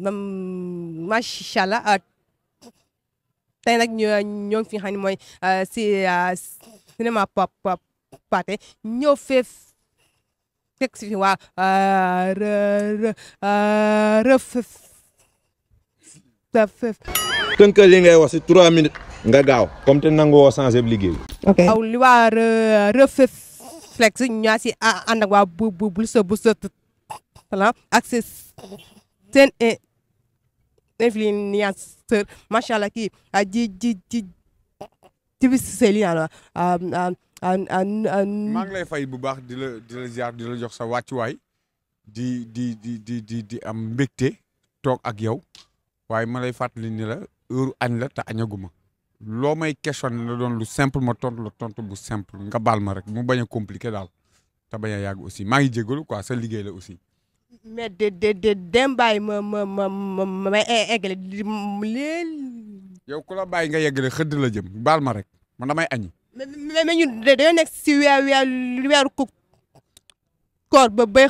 macha allah tey nag ñoo ngi fi xam ne mooy si cinéma Pathé ñëw fee fekk si fi waa tënkal li ngay wax si 3 minutes nga gaaw comme te nangoo changer liggéey. ok aw li waa Reflex ñaa si ànd ak waa bu sa talent ak seen influenceur macha allah kii Djiby Sely la maa ngi lay fay bu baax di la ziar di la jox sa wàccuwaay di am mbégte toog ak yow waaye ma lay fàttali ni la heure añ la te añaguma loo may question la doon lu simple ma tontu la tontu bu simple nga baal ma rek mu bañ a compliqué daal te bañ a yàgg aussi maa ngi jégalu quoi sa liggéey la aussi. mais dem bàyyi ma eggale yow ku la bàyyi nga yeggale xëdd la jëm baal ma rek man damay añi. mais ñun dañoo nekk si weeru koor ba bay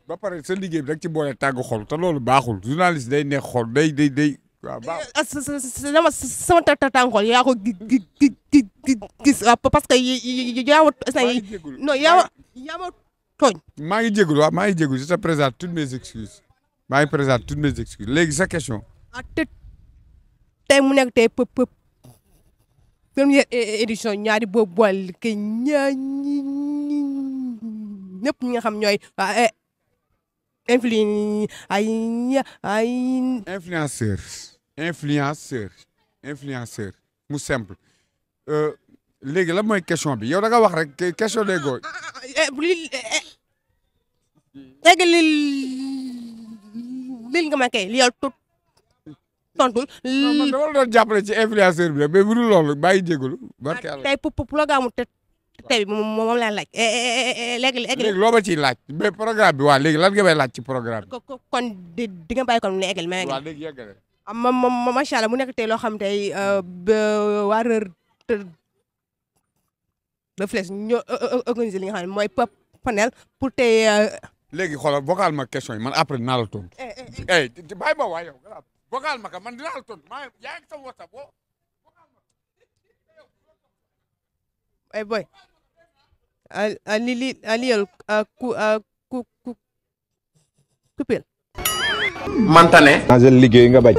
ba pare sa liggéey bi rek ci boole tàgg xol te loolu baaxul journaliste day neex xol day waaw baaxul. sama tàgg xol yaa ko gis parce que yaa ma tooñ. maa ngi jégalu waaw maa ngi jégalu je te présente toutes mes excuses maa ngi présente toutes mes excuses léegi sa question. tey mu nekk tey première édition ñaari boobu boole ke ñëpp ñi nga xam ñooy influenceur mu simple léegi la mooy question bi yow da nga wax rek question day gooy léegi li nga ma kay li yow tontul man dama la doon jàppale ci influenceur bi mais bu dul loolu bàyyi jégalu barke Yàlla tey programme tey bi moom laa laaj léegi loo ma ciy laaj mais programme bi waa léegi lan nga may laaj ci programme bi kon di nga bàyyi kon ne eggal mais waaw léegi yeggale macha allah mu nekk tey loo xam tey waa Reflex ñoo organiser li nga xam ne mooy panel pour tey léegi xoolal vocal ma question yi man après dinaa la tontu bàyyi ma waa yow vocal ma ka man dinaa la tontu yaa ngi sama WhatsApp ay boy aliyal ku kupil mantane changer liggéey nga bañ